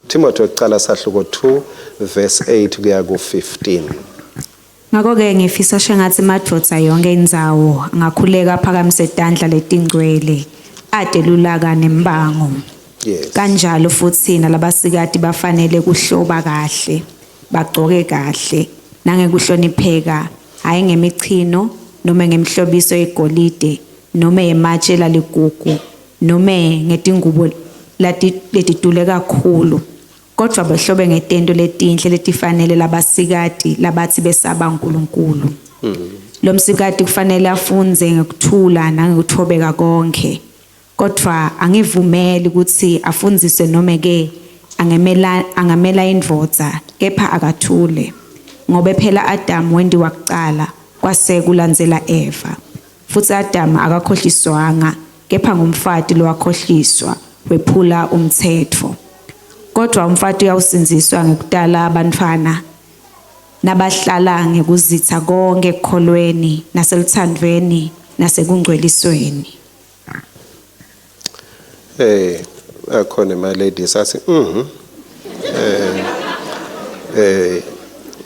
Timothy wekucala sahluko 2 verse 8 kuya ku-15. Ngakho-ke ngifisa shengatsi madvodza yonke indzawo angakhuleka aphakamise tandla letingcwele ate lulaka nembango. Yes. Kanjalo futsi nalabasikati bafanele kuhloba kahle, bagcoke kahle nangekuhlonipheka, hhayi ngemichino nome ngemihlobiso yegolide nome yematje laligugu nome ngetingubo letidule kakhulu, kodvwa behlobe ngetento letinhle letifanele labasikati labatsi besaba uNkulunkulu. Lomsikati kufanele afundze ngekuthula nangekuthobeka konke, kodvwa angivumeli kutsi afundzise nome ke angemela angamela indvodza, kepha akathule. Ngobe phela Adamu wentiwa kucala, kwase kulandzela Eva. Futsi Adamu akakhohliswanga, kepha ngumfati lowakhohliswa, wephula umtsetfo. Kodvwa umfati uyawusindziswa ngekutala bantfwana nabahlala ngekuzitsa konke ekukholweni naselutsandvweni nasekungcwelisweni. Akhona ema ladies athi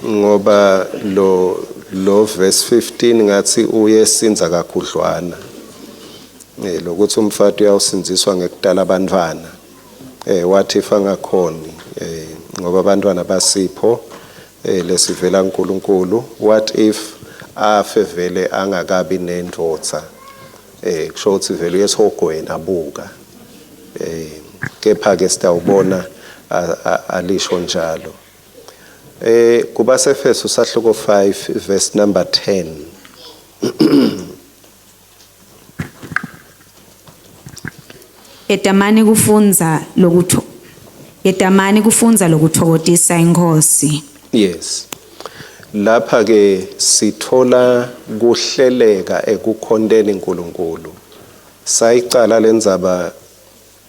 ngoba lo verse 15 ngathi uyesinza kakhudlwana. Lokuthi umfati uyawusindziswa ngekutala abantwana. Wathi if angakhoni, ngoba abantwana basipho lesivela kuNkulunkulu, what if afe vele angakabi nendvodza? Kusho ukuthi vele uyesihogweni abuka. Kepha ke sitawubona alisho njalo. Kubasefeso sahluko 5 verse number 10. Yetamani kufundza lokutho Yetamani kufundza lokutfokotisa iNkhosi. Yes. Lapha ke sithola kuhleleka ekukhonteni uNkulunkulu. Sayicala lendzaba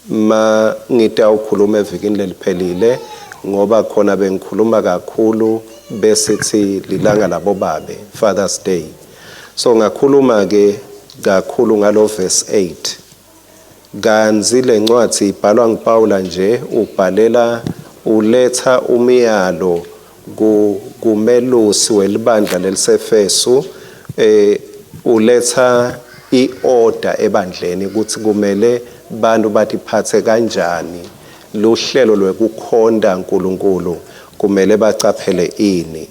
ma ngitawukhuluma evikini leliphelile, ngoba khona bengikhuluma kakhulu besithi lilanga labobabe, Father's Day. So ngakhuluma ke kakhulu ngalo verse 8. Kantsi lencwadzi ibhalwa nguPawula nje, ubhalela uletha umyalo kumelusi welibandla leliseFesu, uletha iorder ebandleni ukuthi kumele bantu batiphatse kanjani, luhlelo lwekukhonta uNkulunkulu kumele bacaphele ini.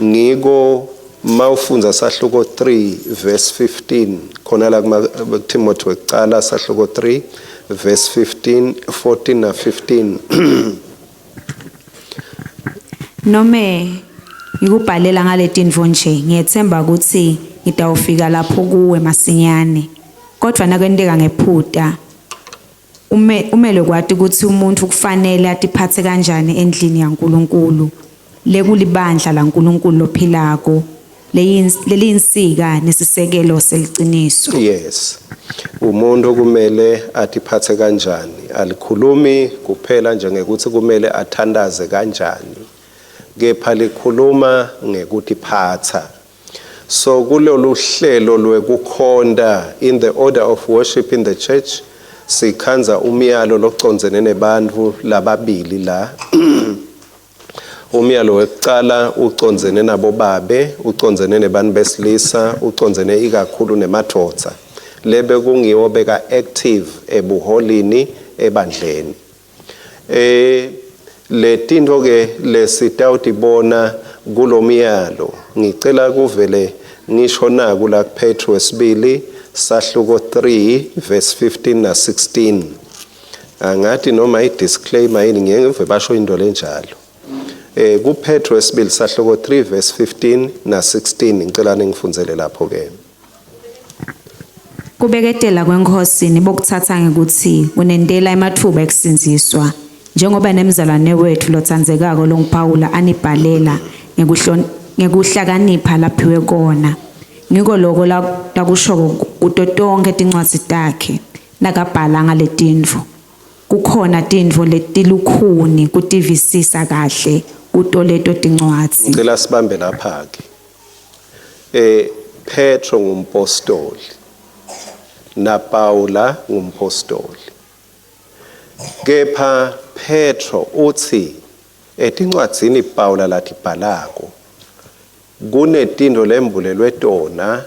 Ngiko mawufundza sahluko 3 verse 15 khona la kuma Timothy wekucala sahluko 3 verse 15 14 na 15. Nome ngikubhalela ngaletintfo nje, ngiyetsemba kutsi ngitawufika lapho kuwe masinyane. Kodvwa nakwenteka ngephuta, umele kwati kutsi umuntfu kufanele atiphatse kanjani endlini yaNkulunkulu, lekulibandla laNkulunkulu lophilako, leliyinsika nesisekelo seliciniso. Yes. Umuntu kumele atiphatse kanjani? Alikhulumi kuphela nje ngekuthi kumele athandaze kanjani, kepha likhuluma ngekutiphatsa. So kulolu hlelo lwekukhonta, in the order of worship in the church, sikhandza umyalo locondzene nebantfu lababili la. Umyalo wekucala ucondzene nabobabe, ucondzene nebantu besilisa, ucondzene ikakhulu nemadvodza lebe kungiwo beka active ebuholini ebandleni. Letinto ke lesitawutibona kulomyalo, ngicela kuvele ngisho naku la kuPetru wesibili sahluko 3 verse 15 na 16. Angathi noma i-disclaimer yini, ngeke ngive basho into lenjalo. KuPetru wesibili sahluko 3 verse 15 na 16, ngicela ningifundzele lapho ke. Kubeketela kweNkhosi nibokuthatha ngekuthi kunentela ematfuba ekusindziswa, njengoba nemzalwane wetfu lotsandzekako longuPawula anibhalela ngekuhlakanipha laphiwe kona. Ngiko loko lakushoko kuto tonkhe tincwadzi takhe nakabhala ngaletintfo. Kukhona tintfo letilukhuni kutivisisa kahle kuto leto tincwadzi. Ngicela sibambe lapha ke. Petro ngumpostoli na Paula ngumpostoli. Kepha Petro utsi etincwadzini Pawula latibhalako kunetintfo lembulelwe tona.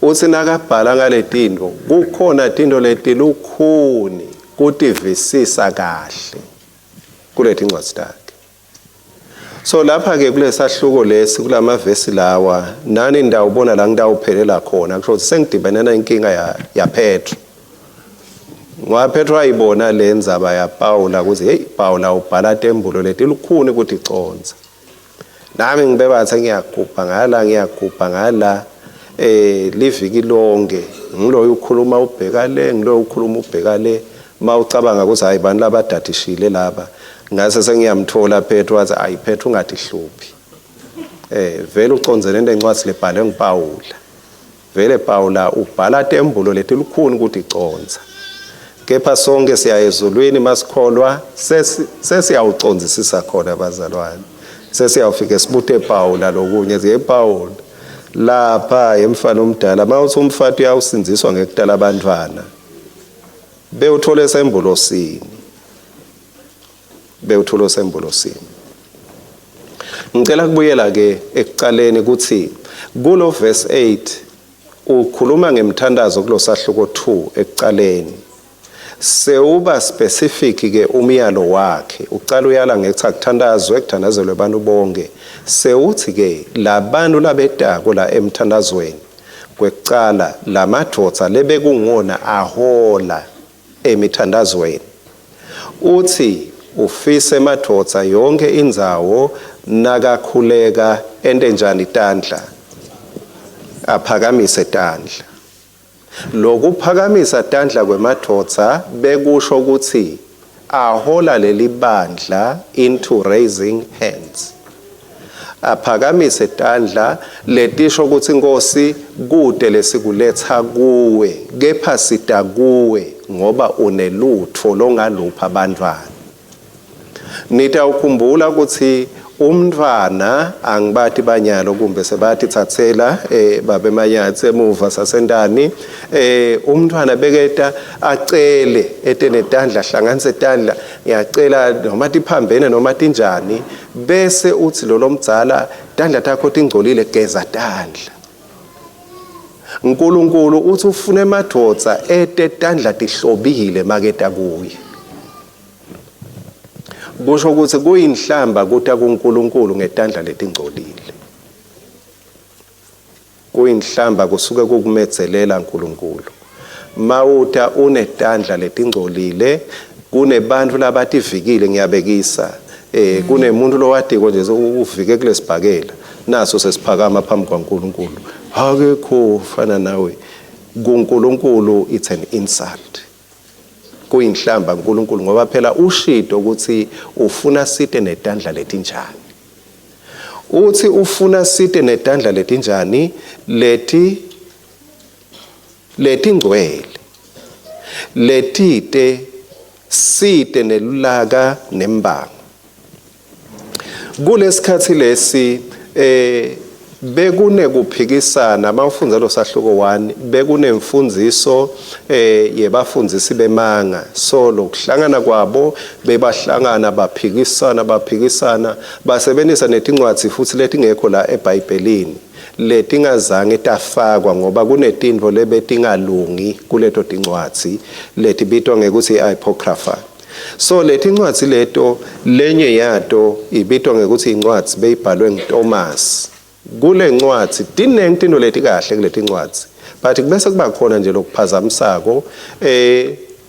Utsi nakabhala ngaletintfo kukhona tintfo letilukhuni kutivisisa kahle kuletincwadzi takhe. So lapha ke kulesahluko lesi kulamavesi lawa nani ndawubona la ngitawuphelela khona kusho ukuthi sengidibene nenkinga ya, ya Petro. Ngoba Petro ayibona le ndzaba ya Pawula ukuthi hey Pawula ubhala tembulo letilukhuni kuticondza. Nami ngibebathe ngiyagubha ngala ngiyagubha ngala liviki lonke ngiloyo ukhuluma ubheka le ngiloyo ukhuluma ubheka le mawucabanga ukuthi hayi bani labadadishile laba ngase sengiyamthola Petro wathi ayi Petro ungatihluphi vele ucondzene nencwadi lebhalwe nguPawula. Vele Pawula ubhala tembulo letilukhuni kuticondza. Kepha sonke siya ezulwini masikholwa sesiyawucondzisisa khona bazalwane. Sesiyawufike sibute Pawula lokunye siye Pawula lapha emfana omdala mawuthi umfati uyawusindziswa ngekutala abantwana bewuthole sembulo sini bewuthole sembulo sini. Ngicela kubuyela ke ekuqaleni ukuthi kulo verse 8 ukhuluma ngemthandazo kulosahluko 2 ekuqaleni. Sewuba specific ke umyalo wakhe uqala uyala ngethi akuthandazwe kuthandazelwe abantu bonke. Sewuthi ke labantu labetako la emthandazweni kwekucala lamadvodza lebekungona ahola emithandazweni. Uthi ufise emadvodza yonke indzawo nakakhuleka ente njani tandla aphakamise tandla. Lokuphakamisa tandla kwemadvodza bekusho ukuthi ahola leli bandla into raising hands. Aphakamise tandla letisho ukuthi Nkosi kude lesikuletha kuwe kepha sita kuwe ngoba unelutfo longalupha abantwana. Nitawukhumbula ukuthi umntwana angibati banyalo kumbe sebatitsatsela babe Manyatsi emuva sasendani umntwana beketa acele ete netandla hlanganise tandla ngiyacela noma tiphambene noma tinjani bese uthi lo lomdzala tandla takho tingcolile geza tandla. uNkulunkulu uthi ufuna emadvodza ete tandla tihlobile maketa kuye. Kusho ukuthi kuyinhlamba kuta kuNkulunkulu ngetandla letingcolile. Kuyinhlamba kusuke kukumedzelela uNkulunkulu. Mawuta unetandla letingcolile kunebantu labativikile ngiyabekisa kunemuntu lowadiko nje uvike kulesibhakela naso sesiphakama phambi kwaNkulunkulu akekho fana nawe kuNkulunkulu. It's an insult, kuyinhlamba uNkulunkulu ngoba phela ushito ukuthi ufuna site netandla letinjani. Uthi ufuna site netandla letinjani leti letingcwele letite site nelulaka nembango. Kulesikhathi lesi bekunekuphikisana mawufundza lo sahluko 1 bekunemfundziso yebafundzisi bemanga. So lokuhlangana kwabo bebahlangana baphikisana basebenzisa netincwadzi futhi letingekho la eBhayibhelini letingazange tafakwa ngoba kunetintfo lebetingalungi kuleto tincwadzi letibitwa ngekuthi i-apocrypha. So letincwadzi leto lenye yato ibitwa ngekuthi incwadzi beyibhalwe nguThomas. Kule ncwadzi tinengi tintfo letikahle kule tincwadzi but kubese kuba khona nje lokuphazamisako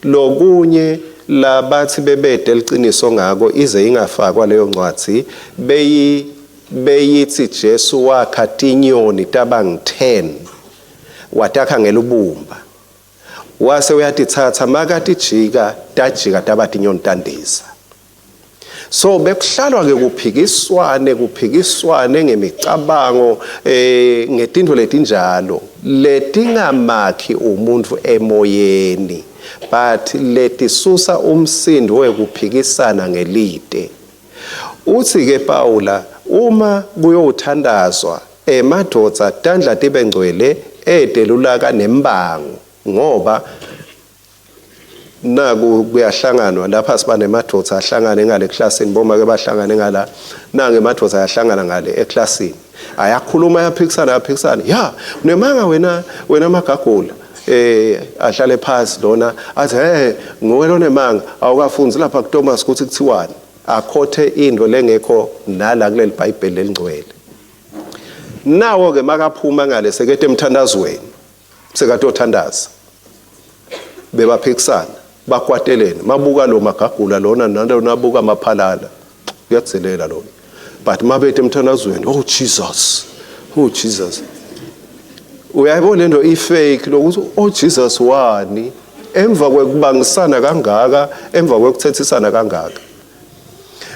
lokunye labathi bebede liciniso ngako ize ingafakwa leyo ncwadzi beyithi Jesu wakha tinyoni tabangu-10 watakha ngelubumba wase uyatitsatsa makatijika tajika taba tinyoni tandiza. So bekuhlalwa ke kuphikiswane ngemicabango ngetintfo letinjalo letingamakhi umuntu emoyeni but letisusa umsindo wekuphikisana ngelide. Uthi ke Paula uma kuyothandazwa emadvodza tandla tibe ngcwele ede lulaka nembango ngoba Naku kuyahlanganwa lapha, siba nemadvodza ahlangane ngale eklasini, bomake bahlangane ngala, nange emadvodza ayahlangana ngale eklasini, ayakhuluma, ayaphikisana, ayaphikisana. Ya, unemanga wena, wena magagula. Ahlale phansi lona athi, "Hey, nguwe lonemanga, awukafunzi lapha kuThomas ukuthi kuthiwani." Akhothe into lengekho nala kuleli Bhayibheli lelingcwele. Nawo ke makaphuma ngale sekete emthandazweni, sekatothandaza, bebaphikisana, bakwatelene, mabuka lo magagula lona nalona, buka maphalala, kuyadzelela lona, but mabethe emthandazweni, "Oh Jesus, oh Jesus." Uyayibona lento i-fake lokuthi "Oh Jesus" wani emva kwekubangisana kangaka, emva kwekuthethisana kangaka.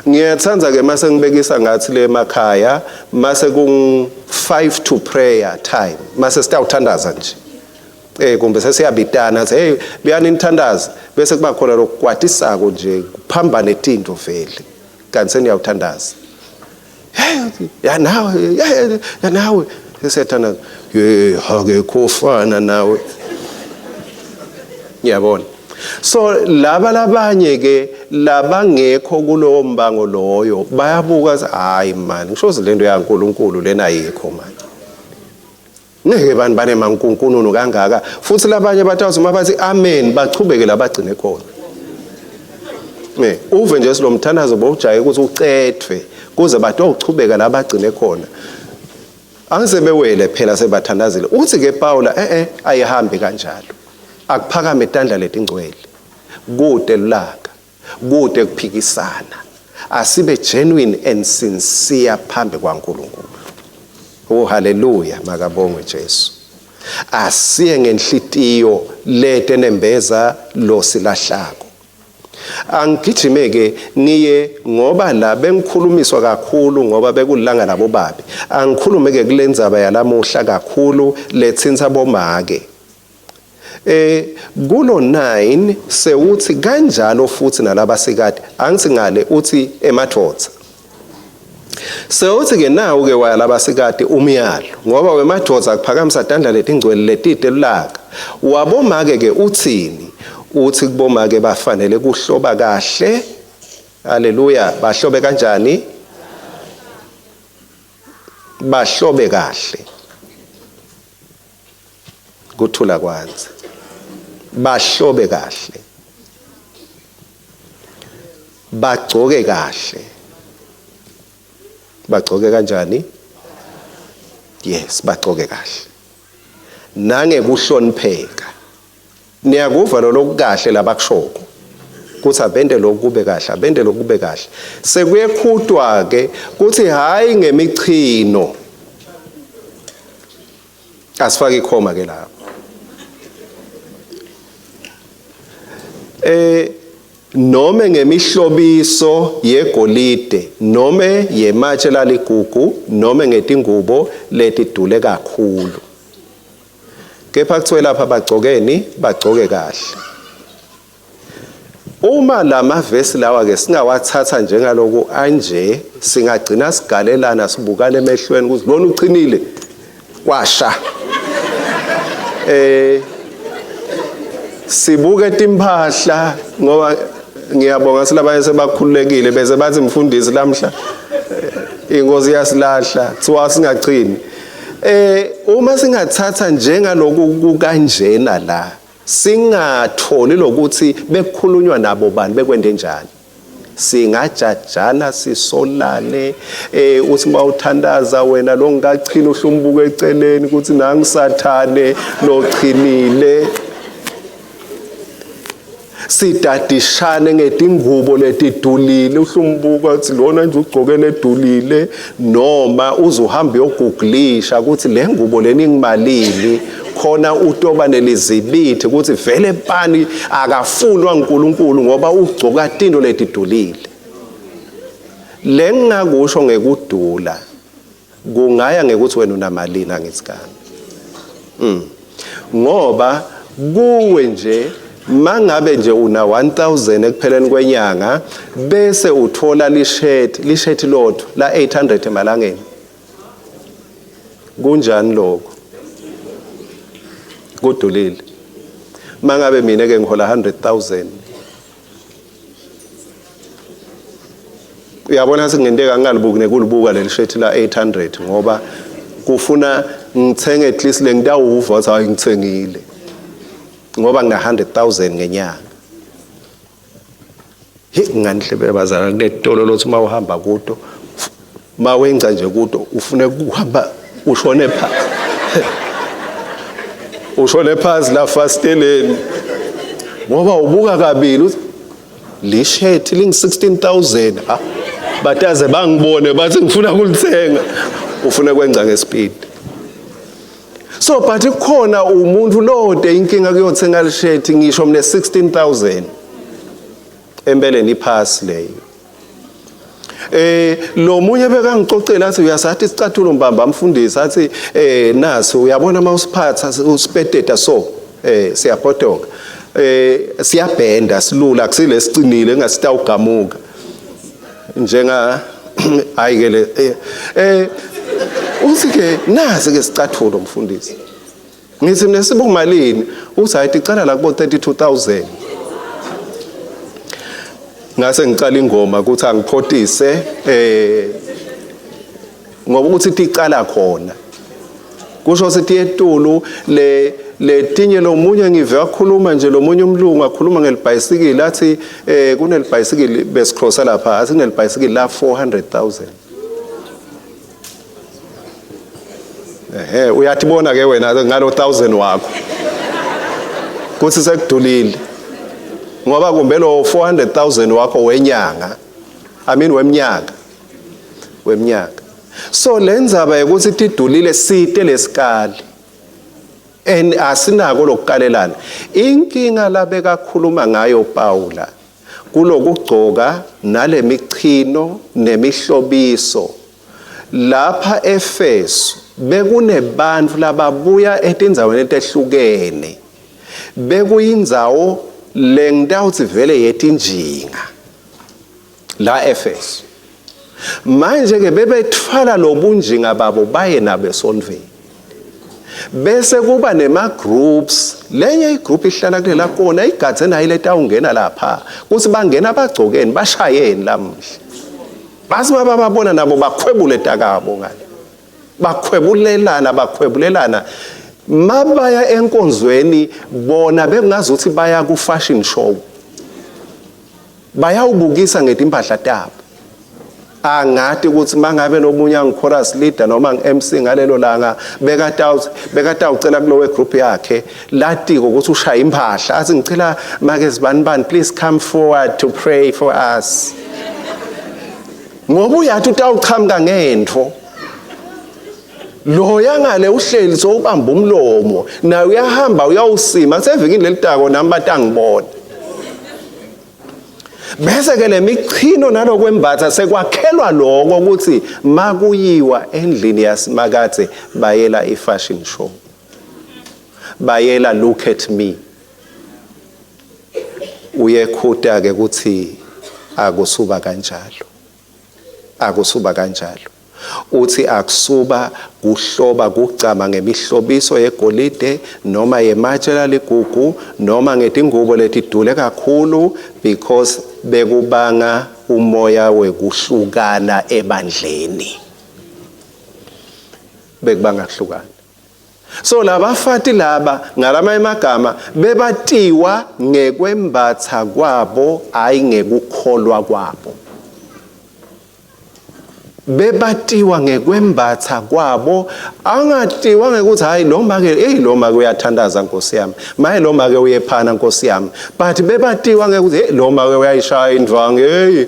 Ngiyathanda ke mase ngibekisa ngathi le emakhaya, mase kung 5 to prayer time, mase sitawuthandaza nje, kumbe sesiyabitana, athi, "Hey, buyani nithandaze," bese kuba khona lokukwatisako nje, kuphambane tinto vele, kanti seniyawuthandaza. "Hey, ya nawe, ya nawe," sesiyathandaza, "Ye, akekho ofana nawe." Ngiyabona. So laba labanye ke labangekho kulowo mbango loyo bayabuka, "Hayi man, ngisho lento yaNkuluNkulu lena ayikho man, ngeke bani banemankunkununu kangaka." Futhi labanye batawuthi uma bathi amen, bachubeke labagcine khona. Uve nje silomthandazo bowujaye ukuthi ucethwe kuze batowuchubeka labagcine khona, angisebewele phela, sebathandazile. Uthi ke Paula, ayihambi kanjalo, akuphakame tandla letingcwele, kude lulaka, kude kuphikisana, asibe genuine and sincere phambi kwaNkulunkulu. Oh haleluya, makabongwe Jesu. Asiye ngenhlitiyo lete nembeza losilahlako. Angigijime ke ngiye, ngoba la bengikhulumiswa kakhulu ngoba bekulanga labo babe. Angikhulume ke kulendzaba yalamuhla kakhulu letsintsa bomake. Kulo 9 sewuthi kanjalo futhi nalabasikati, angithi ngale uthi emadvodza. Sewuthi ke nawu ke waya labasikati umyalo, ngoba wemadvodza akuphakamisa tandla letingcwele letite lulaka. Wabomake ke uthini? Uthi kubomake bafanele kuhloba kahle. Haleluya, bahlobe kanjani? Bahlobe kahle. Kuthula kwanza. Bahlobe kahle. Bagcoke kahle. Bagcoke kanjani? Yes, bagcoke kahle. Nangekuhlonipheka. Niyakuva lo lokukahle labakushoko. Kuthi abende lokhu kube kahle, abende lokhu kube kahle. Sekuyekhutwa ke kuthi hayi ngemichino. Asifake ikhoma ke lapho. Nome ngemihlobiso yegolide, nome yematshe laligugu, nome ngetingubo letidule kakhulu. Kepha kuthiwe lapha bagcokeni, bagcoke kahle. Uma lamavesi lawa ke singawathatha njengaloku anje, singagcina sigalelana, sibukane emehlweni ukuthi lona uchinile kwasha. Sibuke timphahla, ngoba ngiyabonga silabanye sebakhululekile, bese bathi, "Mfundisi, lamhla inkosi iyasilahla, kuthiwa singachini." Uma singathatha njengaloku kukanjena la, singatholi lokuthi bekukhulunywa nabo bani, bekwende njani, singajajana, sisolane. Uthi mawuthandaza wena lo ngikachina, uhlumbuka eceleni ukuthi nangisathane lochinile. Sidadishane ngetingubo letidulile, uhlumbuka uthi lona nje ugcoke ledulile, noma uzuhamba uyogooglisha ukuthi le ngubo leni ngimalini, khona utoba nelizibithi ukuthi vele pani akafunwa uNkulunkulu ngoba ugcoka tinto letidulile. Lengingakusho ngekudula, kungaya ngekuthi wena unamalini, angithi kami? Ngoba kuwe nje mangabe nje una 1000 ekupheleni kwenyanga, bese uthola lishirt, lishirt lodwa la 800 emalangeni, kunjani lokho? Kudulile. Mangabe mina ke ngihola 100,000, uyabona singenteka ngingalibuki nekulibuka leli shirt la 800, ngoba kufuna ngithenge at least lengitawuva ukuthi hayi, ngithengile, ngoba ngina 100,000 ngenyanga. Hey, nganihlebela bazalwane, kunetolo lothi uma uhamba kuto, uma wenza nje kuto, ufune kuhamba ushone phansi, ushone phansi la fasteleni, ngoba ubuka kabili uthi le shirt ling 16,000, ah, bataze bangibone bathi ngifuna kulithenga, ufuna kwenza ngespeed. So but kukhona umuntu lode inkinga kuyothenga lishethi ngisho mne 16,000, empeleni iphasi leyo. Lo munye bekangicocela, athi uyasathi isicathulo mbamba amfundisi, athi nasi uyabona mawusiphatha usipeteta, so siyapotoka, siyabhenda, silula, kusile sicinile engasitawugamuka njenga hayi ke le. Uthi ke nasi ke sicathulo mfundisi. Ngithi mina sibukumalini? Uthi hayi, ticala la kubo 32,000. Ngase ngicala ingoma ukuthi angiphotise, ngoba ukuthi ticala khona kusho sithi yetulu le letinye. Lomunye ngive akhuluma nje, lomunye umlungu akhuluma ngelibhayisikili, athi kunelibhayisikili besicrossa lapha, athi kunelibhayisikili la 400,000. Ehe, uyathibona ke wena ngalo 1000 wakho kuthi sekudulile, ngoba kumbe lo 400,000 wakho wenyanga, I mean weminyaka, weminyaka. So lenzaba yokuthi tidulile site lesikali and asinako lokukalelana. Inkinga labekakhuluma ngayo Paula kulokugcoka nalemichino nemihlobiso lapha eFesu, bekunebantu lababuya etindzaweni letehlukene, bekuyindzawo lengitawutsi vele yetinjinga la Efesu. Manje ke bebethwala lobunjinga babo baye nabo esontweni, bese kuba nema groups. Lenye igroup ihlala kulela kona, igadze nayo letawungena lapha kuthi bangena bagcokeni, bashayeni lamuhla. Basi bababona nabo bakhwebule takabo ngale, bakhwebulelana, bakhwebulelana mabaya enkonzweni. Bona bekungazuthi baya ku fashion show, bayawubukisa ngetimpahla tabo. Angati ukuthi mangabe lomunye angi-chorus leader noma ngi-MC ngalelo langa, bekatawucela kulowe group yakhe latiko ukuthi ushaya impahla, athi ngicela make sibani bani, please come forward to pray for us, ngoba uyathi utawuchamuka ngentfo. Lo yangale uhleli sowubamba umlomo, naye uyahamba uyawusima sevikini lelitako, nami batangibona. Bese ke lemichino nalokwembatha sekwakhelwa lokho ukuthi makuyiwa endlini yasimakathe bayela i-fashion show, bayela look at me. Uyekhuta ke ukuthi akusuba kanjalo, akusuba kanjalo. Uthi akusuba kuhloba kugcama ngemihlobiso yegolide noma yematshe laligugu noma ngetingubo letidule kakhulu, because bekubanga umoya wekuhlukana ebandleni, bekubanga kuhlukana. So labafati laba, ngalamanye amagama, bebatiwa ngekwembatha kwabo, hayi ngekukholwa kwabo. Bebatiwa ngekwembatha kwabo, angatiwa ngekuthi hayi lo make, hey, lo make uyathandaza Nkosi yami, maye lo make uyephana Nkosi yami, but bebatiwa ngekuthi hey, lo make uyayishaya indwangu, hey,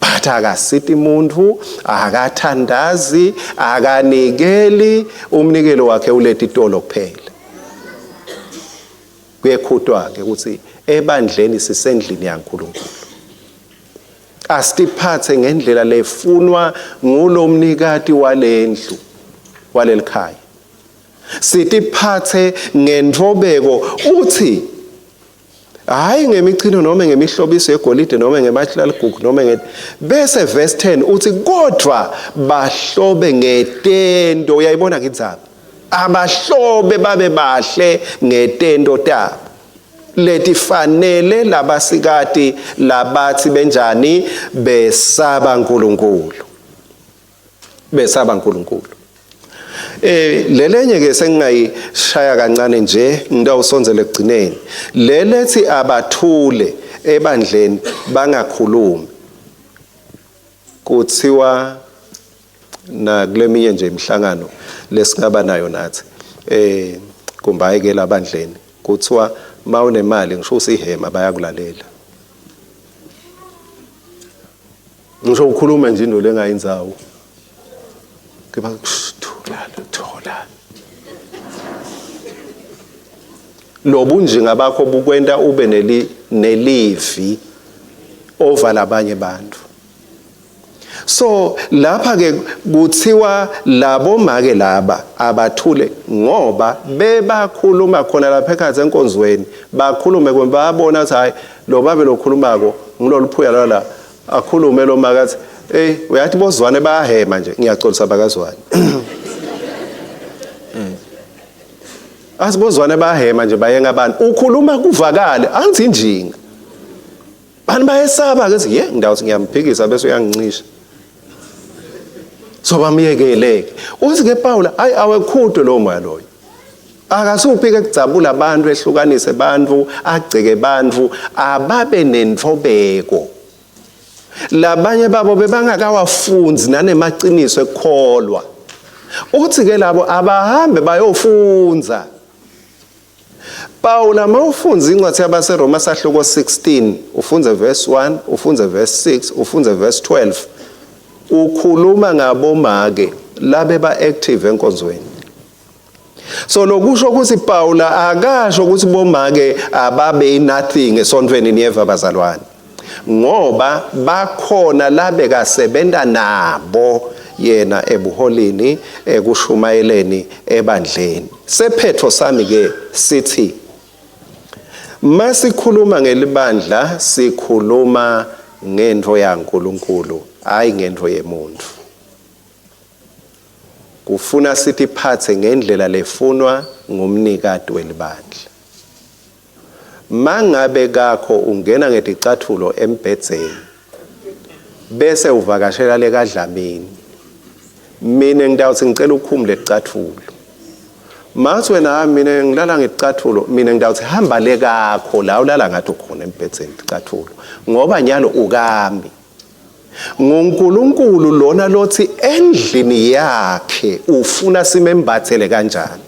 but akasiti umuntu, akathandazi, akanikeli, umnikelo wakhe uletha itolo kuphela. Kuyekhutwa ke ukuthi ebandleni sisendlini yaNkulunkulu, asitiphathe ngendlela lefunwa ngulomnikati walendlu, walelikhaya, sitiphathe ngentobeko. Uthi hayi ngemichino noma ngemihlobiso yegolide noma ngematshe laligugu noma nge. Bese verse 10 uthi kodwa bahlobe ngetento. Uyayibona ke indzaba? Abahlobe babe bahle ngetento tabo letifanele labasikati labathi benjani besaba uNkulunkulu. Besaba uNkulunkulu. Lelenye ke sengingayishaya kancane nje ngitawusondzela ekugcineni. Lelethi abathule ebandleni bangakhulumi. Kuthiwa na kuleminye nje imihlangano lesingaba nayo nathi kumbe hayi ke labandleni kuthiwa mawunemali ngisho usihema bayakulalela. Ngisho ukhuluma nje into lengayindzawo. Kepha thula thola. Lobunjinga bakho bukwenta ube nelivi over labanye bantu. So lapha ke kuthiwa labo make laba abathule ngoba bebakhuluma khona lapha ekhatsi enkonzweni, bakhulume kumbe bayabona ukuthi hayi lo babe lokhulumako ngiloluphuya lala, akhulume lo make athi hey uyathi bozwane bayahema nje, ngiyaxolisa bakazwane. Asibozwane bayahema nje bayenga abantu, ukhuluma kuvakale angithi injinga. Bantu bayesaba ke ye ngidawuthi ngiyamphikisa bese uyangincisha. So bamyekele ke. Uthi ke Paul ayi awekhudwe lo moya loyo. Akasuphi ke kudzabula abantu ehlukanise abantu agceke abantu ababe nentfobeko. Labanye babo bebangakawafunzi nanemaqiniso ekukholwa. Uthi ke labo abahambe bayofundza. Paula mawufundza incwadi yabaseRoma sahluko 16 ufunze verse 1 ufunze verse 6 ufunze verse 12 ukhuluma ngabomake labe ba active enkonzweni. So lokusho ukuthi Paula akasho ukuthi bomake ababe nothing esontweni niyeva bazalwane, ngoba bakhona labekasebenza nabo yena ebuholini ekushumayeleni ebandleni. Sephetho sami ke sithi masikhuluma ngelibandla sikhuluma ngento yaNkuluNkulu hayi ngento yemuntu. Kufuna sitiphathe ngendlela lefunwa ngumnikati welibandla. Mangabe kakho ungena ngeticathulo embhedzeni bese uvakashela lekadlamini, mina ngitawuthi ngicela ukhumule ticathulo. Mathi wena mina ngilala ngeticathulo, mina ngitawuthi hamba lekakho la ulala ngathi ukhona embhedzeni ticathulo, ngoba nyalo ukami. NguNkulunkulu lona lothi endlini yakhe ufuna simembathele kanjani.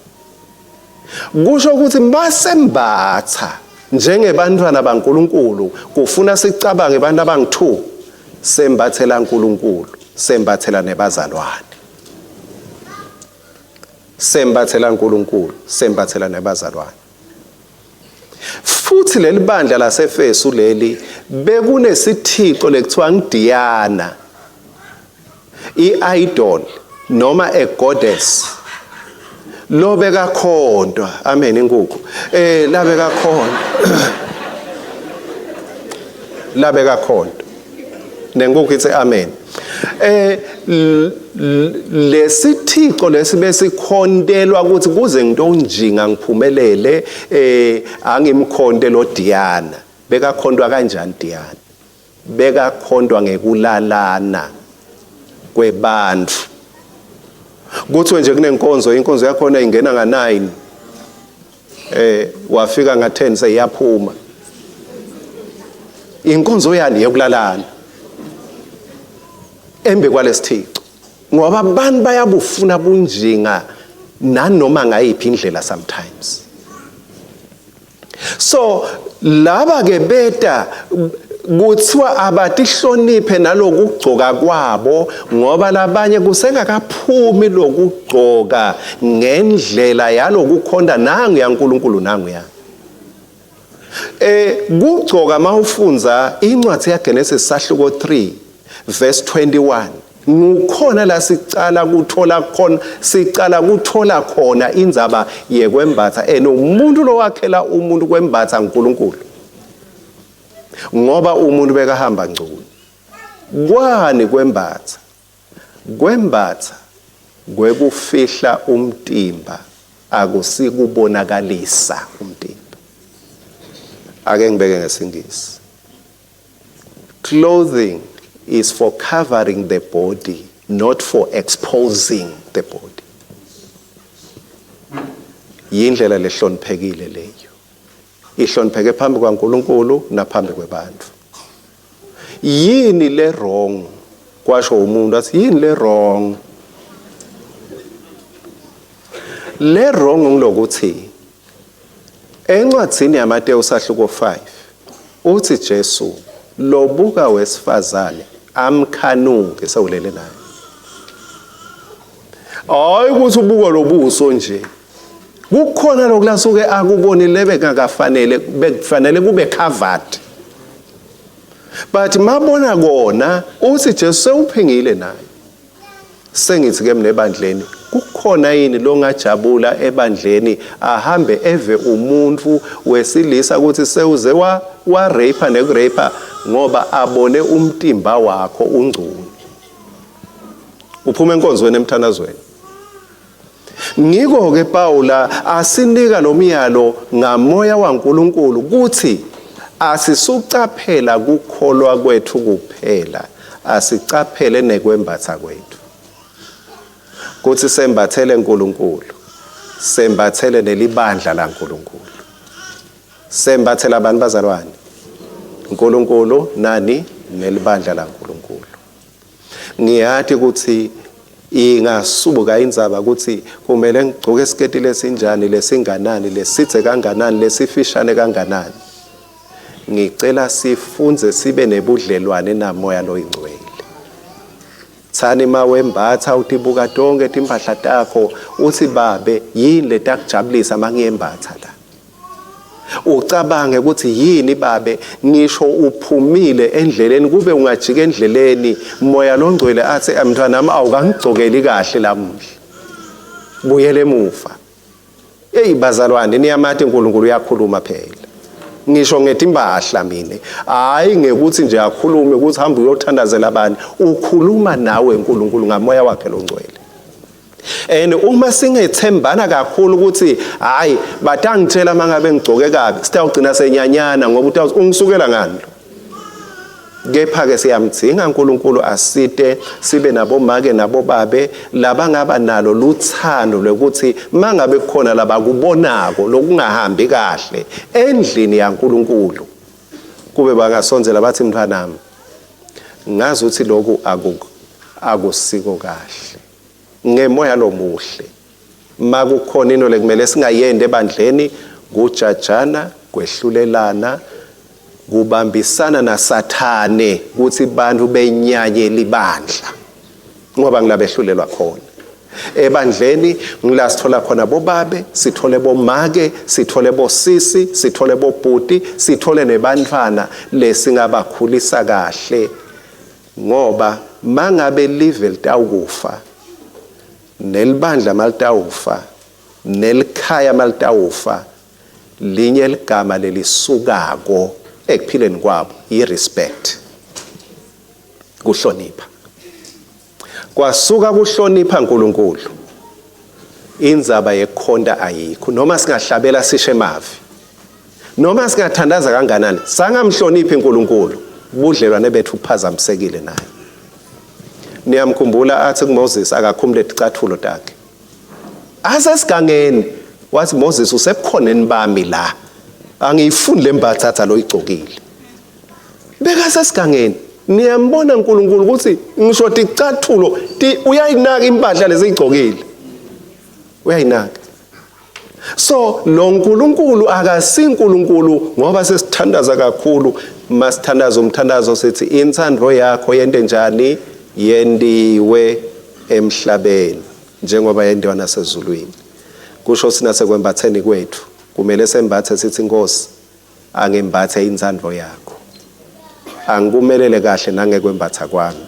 Kusho ukuthi masembatha njengebantwana baNkulunkulu kufuna sicabange abantu abangu2, sembathela uNkulunkulu, sembathela nebazalwane. Sembathela uNkulunkulu, sembathela nebazalwane. Futhi leli bandla laseFesu leli bekunesithixo lekuthiwa ngiDiana, i-idol noma a goddess lobekakhontwa. Amen inkukhu. Labekakhontwa. Labekakhontwa. Nenkukhu ithi amen. Lesithixo lesi besikhontelwa ukuthi kuze ngitonjinga ngiphumelele, angimkhonte lo Diana. Bekakhontwa kanjani Diana? Bekakhontwa ngekulalana kwebantu. Kuthiwe nje kunenkonzo, inkonzo yakhona ingena nga9, wafika nga10 seyaphuma. Inkonzo yani yokulalana embe kwalesithixo, ngoba abantu bayabufuna bunjinga nanoma ngayiphi indlela sometimes. So laba ke beta kuthiwa abatihloniphe nalokugcoka kwabo, ngoba labanye kusengakaphumi lokugcoka ngendlela yalokukhonda nangu yaNkulunkulu nangu ya. Kugcoka mawufundza incwadi yaGenesis sahluko 3 verse 21 ngukhona la sicala kuthola khona, sicala kuthola khona indzaba yekwembatha ene umuntu lowakhela umuntu kwembatha uNkulunkulu, ngoba umuntu bekahamba ngcono. Kwani kwembatha? Kwembatha kwekufihla umtimba. Akusikubonakalisa umtimba. Ake ngibeke ngesingisi. Clothing is for covering the body, not for exposing the body. Yindlela lehloniphekile leyo. Ihlonipheke phambi kwaNkulunkulu naphambi kwebantu. Yini le wrong? Kwasho umuntu athi yini le wrong? Le wrong ngilokuthi encwadzini yaMateyu sahluko 5 uthi Jesu lobuka wesifazane amkhanuke sewulele naye. Hayi ukuthi ubuka lobuso nje. Kukhona lokulasuke akubonile bekungakafanele, bekufanele kube covered. But mabona kona uthi Jesu sewuphingile naye. Sengithi ke mina ebandleni kukhona yini longajabula ebandleni ahambe eve umuntu wesilisa ukuthi sewuze wa wa rape nekurape ngoba abone umtimba wakho ungcuni. Uphuma enkonzweni emthandazweni. Ngiko ke Paula asinika lo myalo ngamoya waNkulunkulu ukuthi asisucaphela kukholwa kwethu kuphela, asicaphele nekwembatha kwethu. Kuthi sembathele uNkulunkulu, sembathele nelibandla laNkulunkulu. Sembathela abantu bazalwane. uNkulunkulu nani nelibandla laNkulunkulu. Ngiyati ukuthi ingasuka indzaba ukuthi kumele ngigcoke isiketi lesinjani, lesinganani, lesithe kanganani, lesifishane kanganani. Ngicela sifunze sibe nebudlelwane namoya loyingcwele. Thani mawembatha utibuka tonke timpahla takho uthi babe yini letakujabulisa mangiyembatha la. Ucabange ukuthi yini babe ngisho uphumile endleleni kube ungajika endleleni moya longcwele athi mntwanami awukangigcokeli kahle lamuhla, buyele emuva. Eyi bazalwane, niyamati uNkulunkulu uyakhuluma phela. Ngisho ngetimpahla mina, hayi ngekuthi nje akhulume ukuthi hamba uyothandazela abani, ukhuluma nawe uNkulunkulu ngamoya wakhe longcwele. And uma singethembana kakhulu ukuthi hayi batangitshela mangabe ngigcoke kabi, sitawugcina senyanyana ngoba utawuthi ungisukela ngani lo. Kepha ke siyamdzinga uNkulunkulu asite sibe nabomake nabobabe labangaba nalo luthando lokuthi mangabe kukhona labakubonako lokungahambi kahle endlini yaNkulunkulu, kube bangasondzela bathi mntwanami ngazi ukuthi lokhu akusiko kahle. Ngemoya lomuhle makukhona into lekumele singayende ebandleni, kujajana, kwehlulelana, kubambisana naSathane ukuthi bantu benyanye libandla, ngoba ngilabehlulelwa khona ebandleni. Ngila sithola khona bobabe, sithole bomake, sithole bosisi, sithole bobhuti, sithole nebantwana lesingabakhulisa kahle, ngoba mangabe live litawukufa nelibandla malitawufa nelikhaya malitawufa, linye ligama lelisukako ekuphileni kwabo i-respect, kuhlonipha. Kwasuka kuhlonipha uNkulunkulu, indzaba yekukhonta ayikho. Noma singahlabela sishe mavi, noma singathandaza kanganani, sangamhloniphi uNkulunkulu, budlelwane bethu buphazamisekile naye. Niyamkhumbula athi kuMoses akakhumule ticathulo takhe asesigangeni, wathi Moses usebukhoneni bami la, angiyifuni le mbathatha loyigcokile. Bekasesigangeni. Niyambona uNkulunkulu ukuthi ngisho ticathulo uyayinaka impahla lesiyigcokile, uyayinaka. So lo nkulunkulu akasinkulunkulu ngoba sesithandaza kakhulu. Masithandaza umthandazo sithi inthando yakho yente njani, yendiwe emhlabeni njengoba yendiwa nasezulwini. Kusho sina sekwembatheni kwethu kumele sembathe sithi Nkosi angimbathe inthando yakho, angikumelele kahle nangekwembatha kwami.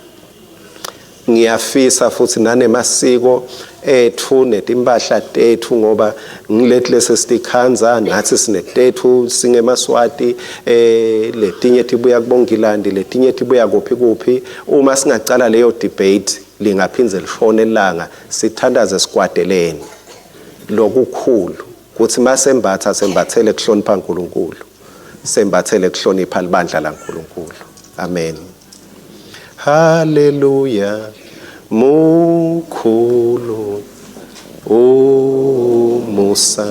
Ngiyafisa futhi nanemasiko ethu netimpahla tethu, ngoba ngilethi lesesitikhanza nathi sinetethu singemaswati, letinye tibuya kubongilandi, letinye tibuya kuphi kuphi. Uma singacala leyo debate lingaphindze lishone ilanga, sithandaze sikwadeleni. Lokukhulu kuthi masembatha sembathele kuhlonipha uNkulunkulu, sembathele kuhlonipha libandla laNkulunkulu. Amen. Haleluya, mukhulu umusa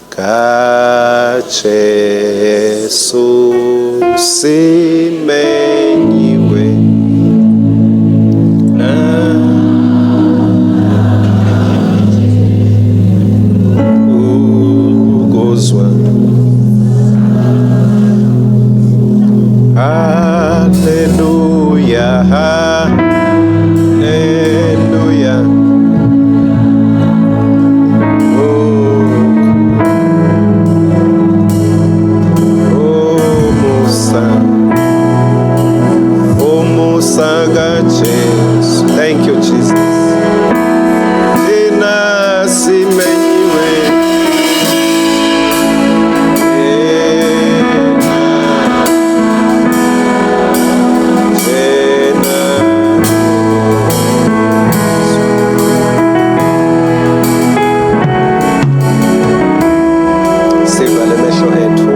kaJesu simenyiwe na ukuzwa. Haleluya, haleluya. Oh, Musa, oh Musa kaJesu. Thank you, Jesus. Thina simenyiwe. Yena, yena. Sivale emehlo ethu.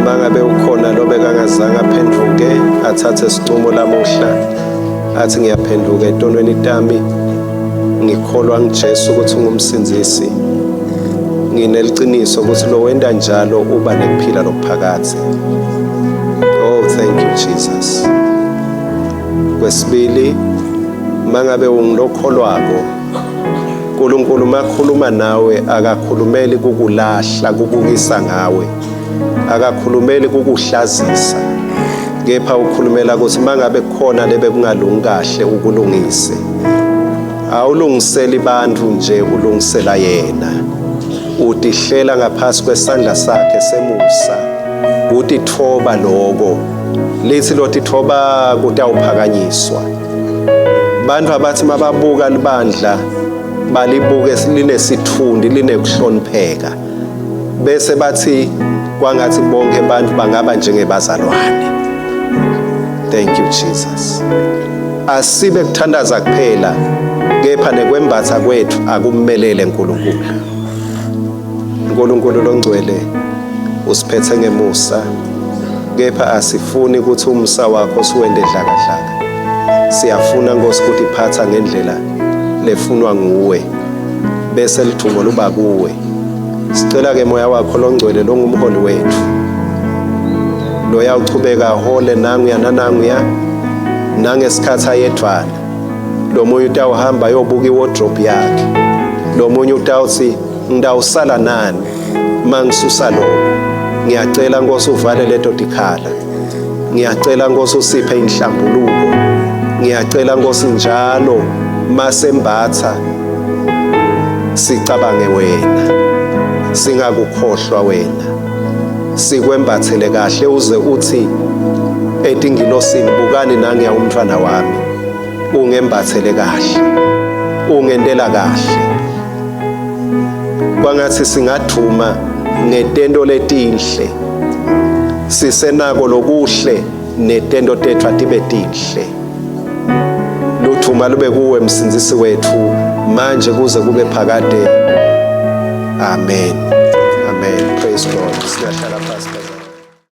Mangabe ukhona lobekangazange aphenduke, athathe isinqumo lamuhla athi ngiyaphenduka etonweni tami, ngikholwa nguJesu ukuthi ungumsindzisi, ngineliciniso ukuthi lo wenta njalo uba nekuphila lokuphakadze. Oh, thank you, Jesus. Kwesibili, mangabe ungilokholwako, uNkulunkulu makhuluma nawe akakhulumeli kukulahla, kubukisa ngawe, akakhulumeli kukuhlazisa, kepha ukhulumela ukuthi mangabe kukhona lebe kungalungi kahle ukulungise. Awulungiseli bantu nje, ulungisela yena. Utihlela ngaphasi kwesandla sakhe semusa, kutitfoba loko. Lithi lotitfoba kutawuphakanyiswa. Bantu abathi mababuka libandla balibuke linesithundi, linekuhlonipheka, bese bathi kwangathi bonke abantu bangaba njengebazalwane. Thank you, Jesus. Asibe kuthandaza kuphela, kepha nekwembatha kwethu akummelele uNkulunkulu. uNkulunkulu longcwele usiphethe ngemusa, kepha asifuni ukuthi umsa wakho siwende dlakadlaka. Siyafuna Nkosi ukuthi iphatha ngendlela lefunwa nguwe, bese lidvumo luba kuwe. Sicela ke moya wakho longcwele longumholi wethu, loya uchubeka ahole nanguya nananguya nangesikhathi ayedvwana. Lo munye utawuhamba ayobuka iwardrobe yakhe, lo munye utawuthi ngitawusala nani mangisusa lokho. Ngiyacela Nkosi uvale leto tikhala. Ngiyacela Nkosi usiphe inhlambuluko. Ngiyacela Nkosi njalo masembatha sicabange wena, singakukhohlwa wena, sikwembathele kahle uze uthi etingilosini, bukani nangiya umntwana wami, ungembathele kahle, ungentela kahle. Kwangathi singaduma ngetento letinhle, sisenako lokuhle, netento tethu atibe tinhle. Luthuma lube kuwe msindzisi wethu manje kuze kube phakade. Amen, amen. Praise God. Singahlala.